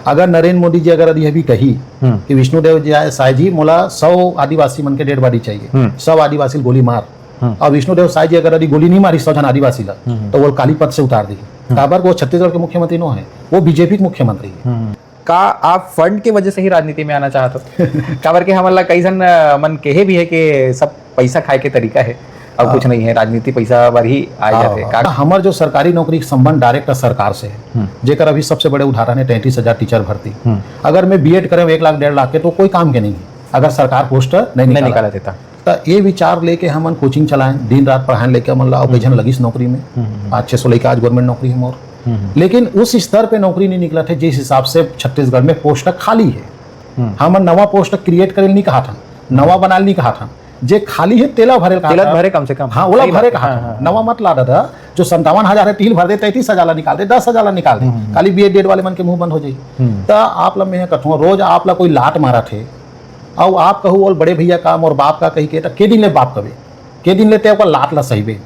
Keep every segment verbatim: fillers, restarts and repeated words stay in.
अगर नरेंद्र मोदी जी अगर यदि अभी कही हम्म। कि विष्णुदेव जी आए, साय जी, मोला सौ आदिवासी मन के डेड बॉडी चाहिए, हम्म। सौ आदिवासी ल गोली मार, हम्म। और विष्णुदेव साय जी अगर यदि गोली नहीं मारी सौ झन आदिवासी ला, हम्म। तो वो काली पद से उतार दी। हम्म। काबर वो छत्तीसगढ़ के मुख्यमंत्री नो है, वो बीजेपी के मुख्यमंत्री है। हम्म। का आप फंड के वजह से ही राजनीति में आना चाहत हो? काबर के हमन ला कई झन, अ, मन कहे भी है कि सब पैसा खाए के तरीका है, अब हाँ। कुछ नहीं है, राजनीति पैसा बर ही आ हाँ, जाते। हाँ। का हमर जो सरकारी नौकरी के संबंध डायरेक्ट सरकार से है, हम्म। जेकर अभी सबसे बड़े उदाहरण है तैंतीस हजार टीचर भर्ती। हम्म। अगर मैं बीएड करे एक लाख डेढ़ लाख के, तो कोई काम के नहीं है अगर सरकार पोस्ट नहीं नहीं निकाला। निकाला देता। त ये विचार लेके हमन कोचिंग चलाएं, दिन रात पढ़ाएं लेके हमन ला, अउ कई झन हम्म। लगिस नौकरी में। हम्म। पाँच छह सौ लइका आज गवर्नमेंट नौकरी है मोर। हम्म। लेकिन उस स्तर पे नौकरी नहीं निकलत है जिस हिसाब से छत्तीसगढ़ में पोस्ट खाली है। हम्म। हमन नवा पोस्ट क्रिएट करे नहीं कहा था, नवा बनाए नहीं कहा था, जे खाली है तेला भरे तेला भरे कम से कम। हाँ, ओला सही भरे बात है। कहा हाँ, था। हाँ, हाँ। नवा मत ला दादा, जो संतावन हजार है, तीन भर दे, तैंतीस हजार ला निकाल दे, दस हजार ला निकाल दे। हम्म। खाली बीएड डेड वाले मन के मुंह बंद हो जाई। हम्म। त आप ला मैं कथूं, रोज आप ला कोई लात मारत है, अउ आप कहू, "ओल बड़े भैया का, मोर बाप का," कही के, त के दिन ले बाप कबे? के दिन ले ते ओकर लात ला सहिबे?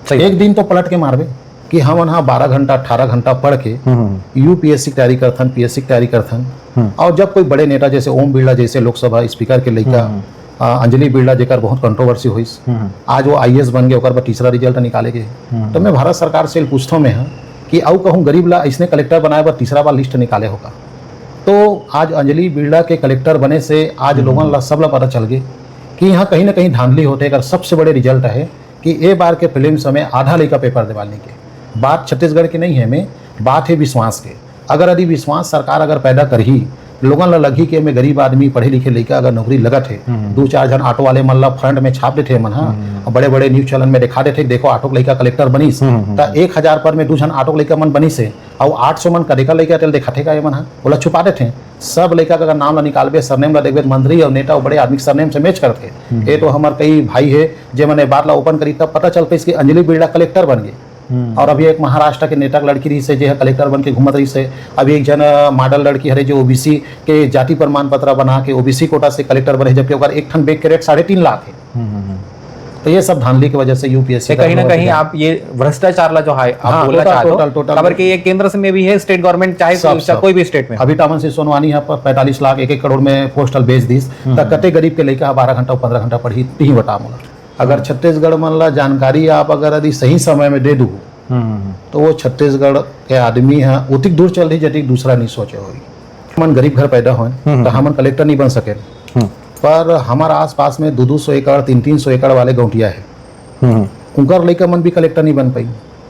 सही एक बात। दिन तो पलट के मारबे कि हमन हा बारह घंटा, अठारह घंटा पढ़ के हम्म। यूपीएससी की तैयारी करथन, पीएससी की तैयारी करथन। हम्म। और जब कोई बड़े नेता जैसे ओम बिरला जैसे लोकसभा स्पीकर के लइका, हम्म। आ, अंजलि बिरला, जेकर बहुत कंट्रोवर्सी होइस, हम्म। आज वो आईएएस बन गए, ओकर बर तीसरा रिजल्ट निकाले गए। हम्म। तो मैं भारत सरकार से पूछता हूँ मैं हा कि अउ कहूँ गरीब ला इसने कलेक्टर बनाए बर तीसरा बार लिस्ट निकाले होगा। तो आज अंजलि बिरला के कलेक्टर बने से आज हम्म। लोगन ला, सब ला पता चल गए कि यहाँ कहीं ना कहीं धांधली होते। अगर सबसे बड़े रिजल्ट है कि ए बार के प्रीलिम्स में आधा लइका पेपर देवाल नहीं के। बात छत्तीसगढ़ के नहीं है, में बात है विश्वास के। अगर यदि विश्वास सरकार अगर पैदा करही, लोगन ला लगही कि एमे गरीब आदमी, पढ़े लिखे लइका अगर नौकरी लगत है, हम्म। दू चार झन ऑटो वाले मन ला फ्रंट में छाप देथे मन हा, हम्म। और बड़े बड़े न्यूज चैनल में दिखा देथे, "देखो, ऑटो के लइका कलेक्टर बनिस।" हम्म, हम्म। त एक हजार पर में दू झन ऑटो के लइका मन बनिस है, और आठ सौ मन का देकर लइका तेल दिखाथे का ये मन हा? ओला छुपा देथे। सब लइका का अगर नाम ला निकालबे, सरनेम ला देखबे, त मंत्री और नेता और बड़े आदमी के सरनेम से मैच करथे। हम्म। ये तो हमर कई भाई है, जे मन ये बात ला ओपन करी, तब पता चल पाइस कि अंजलि बिरला कलेक्टर बन गए। हम्म। और अभी एक महाराष्ट्र के नेता के लड़की रही से, जे ह कलेक्टर बन के घूमत रही से। अभी एक जन, अ, मॉडल लड़की हरे, जो ओबीसी के जाति प्रमाण पत्र बना के ओबीसी कोटा से कलेक्टर बने, जबकि ओकर एक ठन बैग के रेट साढ़े तीन लाख है। हम्म, हम्म, हम्म। तो ये सब धांधली की वजह से यूपीएससी ये का कहीं ना लोअर कहीं डिवीजन। आप ये भ्रष्टाचार ला जो है, आप हाँ, बोलना टोटल, चाहते हो। Total, total. काबर के ये केंद्र से में भी है, स्टेट गवर्नमेंट चाहे सब, कोई, सब। कोई भी स्टेट में हो। अभी तामन सिंह सोनवानी यहाँ पर पैंतालीस लाख, एक एक करोड़ में पोस्टल बेच दीस, हम्म। त कते गरीब के लइका बारह घंटा, पंद्रह घंटा पढ़ही, तिही बता मोला। अगर हम्म। छत्तीसगढ़ मन ला जानकारी आप अगर यदि सही समय में दे दू, हम्म, हम्म, हम्म। तो वो छत्तीसगढ़ के आदमी ह उतिक दूर चल रही, जतिक दूसरा नहीं सोचे होई। हमन गरीब घर पैदा होए, हम्म, तो हम्म। हमन कलेक्टर नहीं बन सके। हम्म। पर हमारा आसपास में दो दो सौ एकड़, तीन तीन सौ एकड़ वाले गौंटिया है। हम्म। उनकर लइका मन भी कलेक्टर नहीं बन पाई।